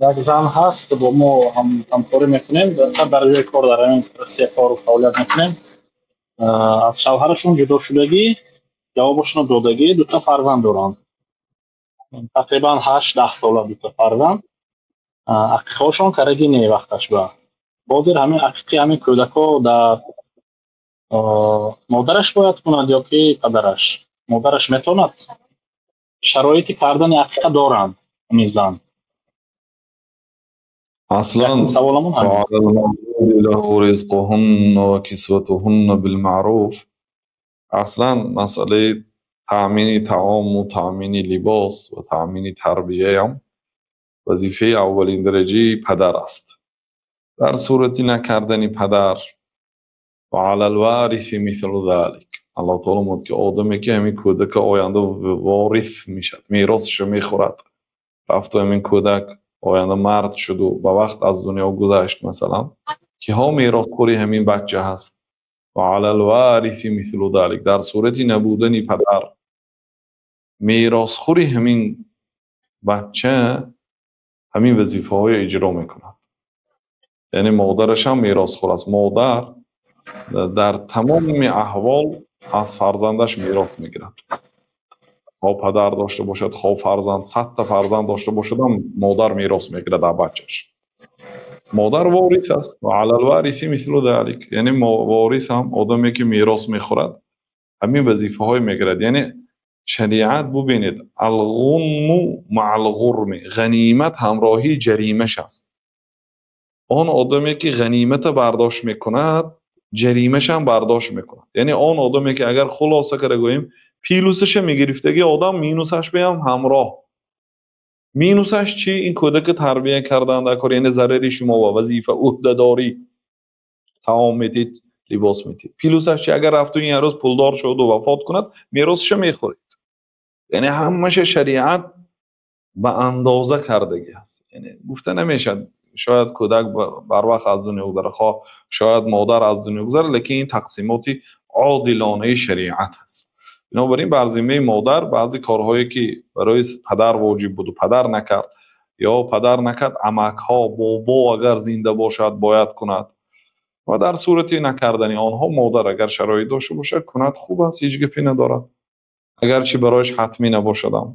Як зан ҳаст, бо мо ҳамкорӣ мекунем, дар ҷои кор дар ҳамин Россия кору фаъолият мекунем. Аз шавҳарашон ҷудо шудагӣ, ҷавобашонро додагӣ, дута фарзанд доранд. Тақрибан 8-10 сола дута фарзанд. Ақиқаҳошон карагӣ не вақташ ба. Ҳозир ҳамин ақиқи ҳамин кӯдакҳо дар модараш бояд кунад ё ки падараш? Модараш метавонад? Шароити кардани ақиқа доранд ҳамин зан. Аслан аслан масъалаи таъмини таому, таъмини либос ва таъмини тарбияам вазифаи аввалин дараҷаи падар аст. Дар сурати накардани падар ва алал-вориси мислу залик, Аллоҳ таоло мегӯяд ки одаме ки ҳамин кӯдака оянда ворис мешавад, меросашро мехӯрад, рафту ҳамин кӯдак оянда мард шуду ба вақт аз дунё гузашт, масалан, киҳо меросхӯри ҳамин бача ҳаст? Ва алал-вориси мислу залик, дар сурати набудани падар меросхӯри ҳамин бача ҳамин вазифаҳоро иҷро мекунад. Яъне модараш ҳам меросхӯр аст. Модар дар тамоми аҳвол аз фарзандаш мерос мегирад. Хоҳ падар дошта бошад, хоҳ фарзанд, 100 та фарзанд дошта бошад ҳам модар мерос мегирад аз бачаш. Модар ворис аст. Ва алал-вориси мислу залик, яъне ворис ҳам одаме ки мерос мехӯрад ҳамин вазифаҳое мегирад. Яъне шариат бубинед, алғунму маал-ғурми, ғанимат ҳамроҳии ҷаримаш аст. Он одаме ки ғанимата бардошт мекунад, ҷаримашам бардошт мекунад. Яъне он одаме ки агар хулоса карда гӯем, плюсаша мегирифтаги одам минусаш биам ҳамроҳ. Минусаш чӣ? Ин кӯдака тарбия кардан дар кор, яъне зарари шумо ва вазифа, ӯҳдадорӣ, таом метид, либос метид. Плюсаш чӣ? Агар рафту ин рӯз пулдор шуду вафот кунад, меросаша мехӯред. Яъне ҳамаша шариат ба андоза кардагӣ аст. Яъне гуфта намешавад, шояд кӯдак барвақт аз дунё гузарад, хоҳ шояд модар аз дунё гузарад, лекин ин тақсимоти одилонаи шариат аст. Бинобар ин бар зиммаи модар баъзе корҳое ки барои падар воҷиб буду падар накард, ё падар накард, амакҳо, бобо агар зинда бошад бояд кунад, ва дар сурати накардани онҳо модар агар шароит дошта бошад кунад, хуб аст, ҳеҷ гапе надорад, агарчи барояш ҳатмӣ набошадам.